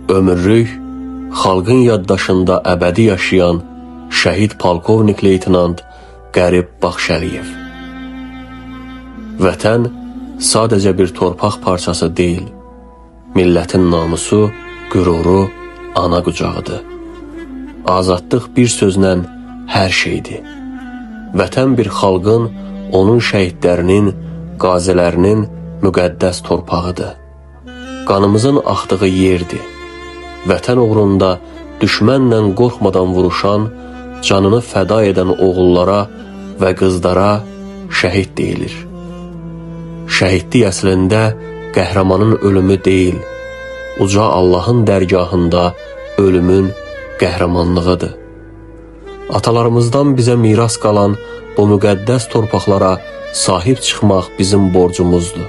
Ömürlük xalqın yaddaşında əbədi yaşayan şəhid polkovnik leytenant Qərib Baxşəliyev. Vətən sadəcə bir torpaq parçası deyil, millətin namusu, qüruru, ana qucağıdır. Azadlıq bir sözlə hər şeydir. Vətən bir xalqın, onun şəhidlərinin, qazilərinin müqəddəs torpağıdır. Qanımızın axdığı yerdir. Vətən uğrunda düşmənlə qorxmadan vuruşan, canını fəda edən oğullara və qızlara şəhid deyilir. Şəhidlik əslində qəhrəmanın ölümü deyil, uca Allahın dərgahında ölümün qəhrəmanlığıdır. Atalarımızdan bizə miras qalan bu müqəddəs torpaqlara sahib çıxmaq bizim borcumuzdur.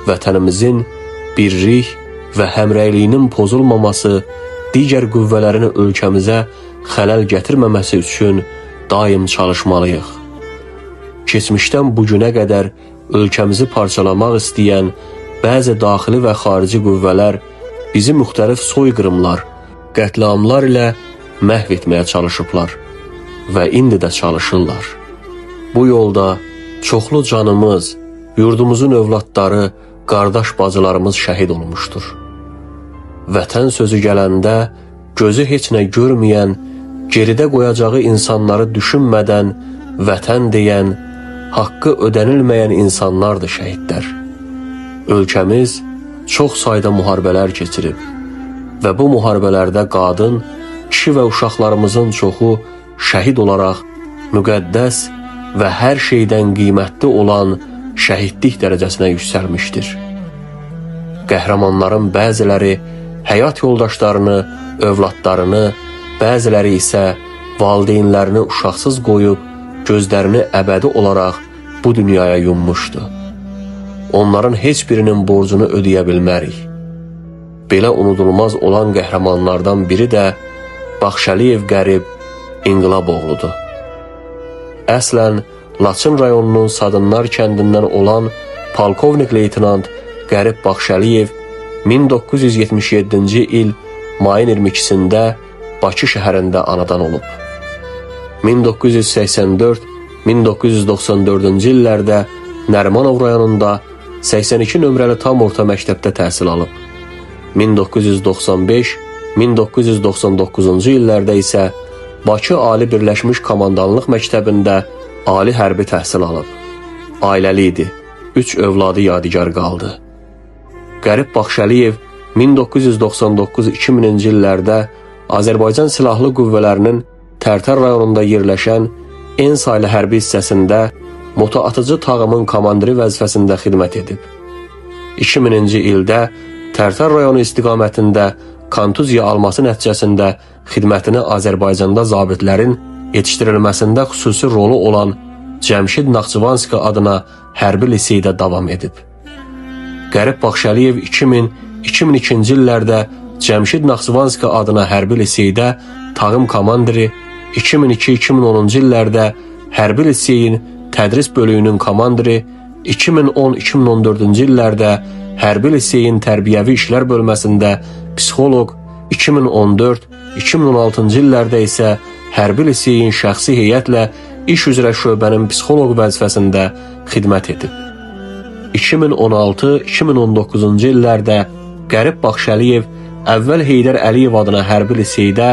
Vətənimizin birlik və həmrəyliyinin pozulmaması, digər qüvvələrin ölkəmizə xələl gətirməməsi üçün daim çalışmalıyıq. Keçmişdən bu günə qədər ölkəmizi parçalamaq istəyən bəzi daxili və xarici qüvvələr bizi müxtəlif soyqırımlar, qətliamlar ilə məhv etməyə çalışıblar və indi də çalışırlar. Bu yolda çoxlu canımız, yurdumuzun övladları, qardaş bacılarımız şəhid olmuşdur. Vətən sözü gələndə gözü heç nə görməyən, geridə qoyacağı insanları düşünmədən vətən deyən, haqqı ödənilməyən insanlardır şəhidlər. Ölkəmiz çox sayda müharibələr keçirib və bu müharibələrdə qadın, kişi və uşaqlarımızın çoxu şəhid olaraq müqəddəs və hər şeydən qiymətli olan şəhidlik dərəcəsinə yüksəlmişdir. Qəhrəmanların bəziləri həyat yoldaşlarını, övladlarını, bəziləri isə valideynlərini uşaqsız qoyub gözlərini əbədi olaraq bu dünyaya yummuşdu. Onların heç birinin borcunu ödəyə bilmərik. Belə unudulmaz olan qəhrəmanlardan biri də Baxşəliyev Qərib İnqilaboğludur. Əslən Laçın rayonunun Sadınlar kəndindən olan polkovnik leytenant Qərib Baxşəliyev 1977-ci il mayın 22-sində Bakı şəhərində anadan olub. 1984-1994-cü illərdə Nərimanov rayonunda 82 nömrəli tam orta məktəbdə təhsil alıb. 1995-1999-cu illərdə isə Bakı Ali Birləşmiş Komandanlıq Məktəbində ali hərbi təhsil alıb. Ailəli idi. 3 övladı yadigar qaldı. Qərib Baxşəliyev 1999-2000-ci illərdə Azərbaycan Silahlı Qüvvələrinin Tərtər rayonunda yerləşən En saylı hərbi hissəsində motoatıcı tağımın komandiri vəzifəsində xidmət edib. 2000-ci ildə Tərtər rayonu istiqamətində kontuziya alması nəticəsində xidmətini Azərbaycanda zabitlərin yetişdirilməsində xüsusi rolu olan Cəmşid Naxçıvanski adına hərbi liseydə davam edib. Qərib Baxşəliyev 2000-2002-ci illərdə Cəmşid Naxçıvanski adına hərbi liseydə tağım komandiri, 2002-2010-cu illərdə hərbi liseyin tədris bölüyünün komandiri, 2010-2014-cü illərdə hərbi liseyin tərbiyəvi işlər bölməsində psixoloq, 2014-2016-cı illərdə isə hərbi liseyin şəxsi heyətlə iş üzrə şöbənin psixoloqu vəzifəsində xidmət edib. 2016-2019-cu illərdə Qərib Baxşəliyev əvvəl Heydər Əliyev adına hərbi liseydə,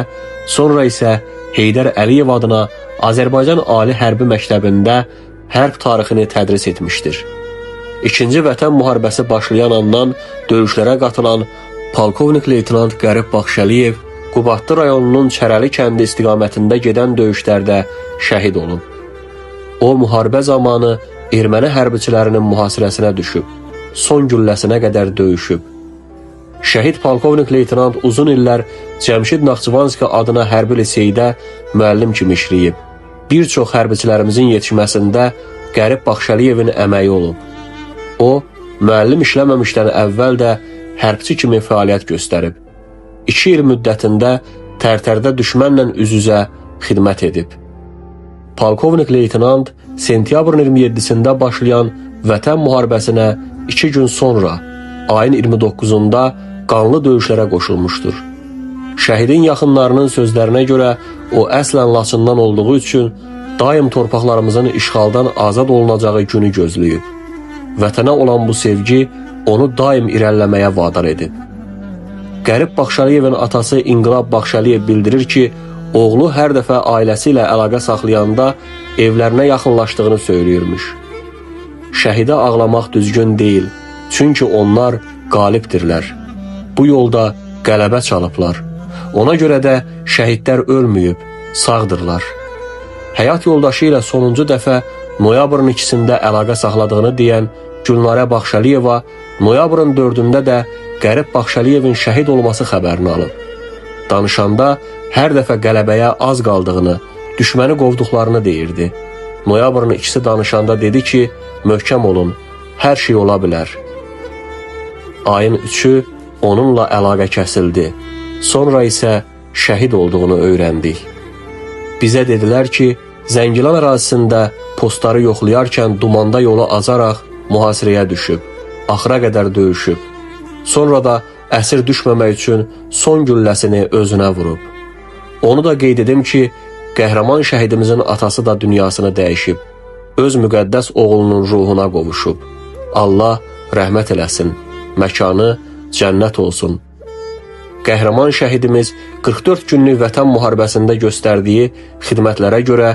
sonra isə Heydər Əliyev adına Azərbaycan Ali Hərbi Məktəbində hərb tarixini tədris etmişdir. İkinci Vətən müharibəsi başlayan andan döyüşlərə qatılan polkovnik leytenant Qərib Baxşəliyev Qubadlı rayonunun Çərəli kəndi istiqamətində gedən döyüşlərdə şəhid olub. O müharibə zamanı erməni hərbiçilərinin mühasirəsinə düşüb, son gülləsinə qədər döyüşüb. Şəhid polkovnik leytenant uzun illər Cəmşid Naxçıvanski adına hərbi liseydə müəllim kimi işləyib. Bir çox hərbiçilərimizin yetişməsində Qərib Baxşəliyevin əməyi olub. O, müəllim işləməmişdən əvvəl də hərbçi kimi fəaliyyət göstərib. 2 il müddətində Tərtərdə düşmənlə üz-üzə xidmət edib. Polkovnik leytenant sentyabrın 27-sində başlayan Vətən müharibəsinə 2 gün sonra, ayın 29-unda qanlı döyüşlərə qoşulmuşdur. Şəhidin yaxınlarının sözlərinə görə o əslən Laçından olduğu üçün daim torpaqlarımızın işğaldan azad olunacağı günü gözləyib. Vətənə olan bu sevgi onu daim irəliləməyə vadar edib. Qərib Baxşəliyevin atası İnqilab Baxşəliyev bildirir ki, oğlu hər dəfə ailəsi ilə əlaqə saxlayanda evlərinə yaxınlaşdığını söyləyirmiş. Şəhidə ağlamaq düzgün deyil, çünki onlar qalibdirlər. Bu yolda qələbə çalıblar. Ona görə də şəhidlər ölməyib, sağdırlar. Həyat yoldaşı ilə sonuncu dəfə noyabrın 2-sində əlaqə saxladığını deyən Gülnarə Baxşəliyeva noyabrın 4-ündə də Qərib Baxşəliyevin şəhid olması xəbərini alıb. Danışanda hər dəfə qələbəyə az qaldığını, düşməni qovduqlarını deyirdi. Noyabrın 2-si danışanda dedi ki, möhkəm olun, hər şey ola bilər. Ayın 3-ü onunla əlaqə kəsildi. Sonra isə şəhid olduğunu öyrəndik. Bizə dedilər ki, Zəngilan ərazisində postları yoxlayarkən dumanda yolu acaraq mühasirəyə düşüb, axıra qədər döyüşüb. Sonra da əsir düşməmək üçün son gülləsini özünə vurub. Onu da qeyd edim ki, qəhrəman şəhidimizin atası da dünyasını dəyişib, öz müqəddəs oğlunun ruhuna qovuşub. Allah rəhmət eləsin, məkanı cənnət olsun. Qəhrəman şəhidimiz 44 günlük Vətən müharibəsində göstərdiyi xidmətlərə görə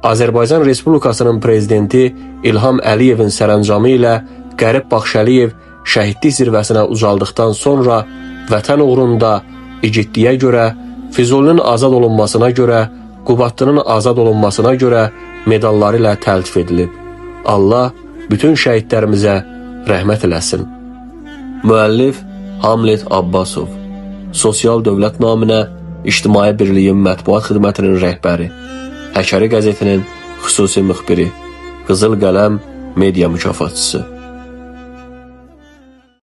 Azərbaycan Respublikasının prezidenti İlham Əliyevin sərəncamı ilə Qərib Baxşəliyev şəhidlik zirvəsinə ucaldıqdan sonra vətən uğrunda igidliyə görə, Füzulinin azad olunmasına görə, Qubadlının azad olunmasına görə medalları ilə təltif edilib. Allah bütün şəhidlərimizə rəhmət eləsin. Müəllif Hamlet Abbasov, Sosial Dövlət naminə İctimai Birliyin mətbuat xidmətinin rəhbəri, Həkəri qəzetinin xüsusi müxbiri, Qızıl Qələm media mükafatçısı.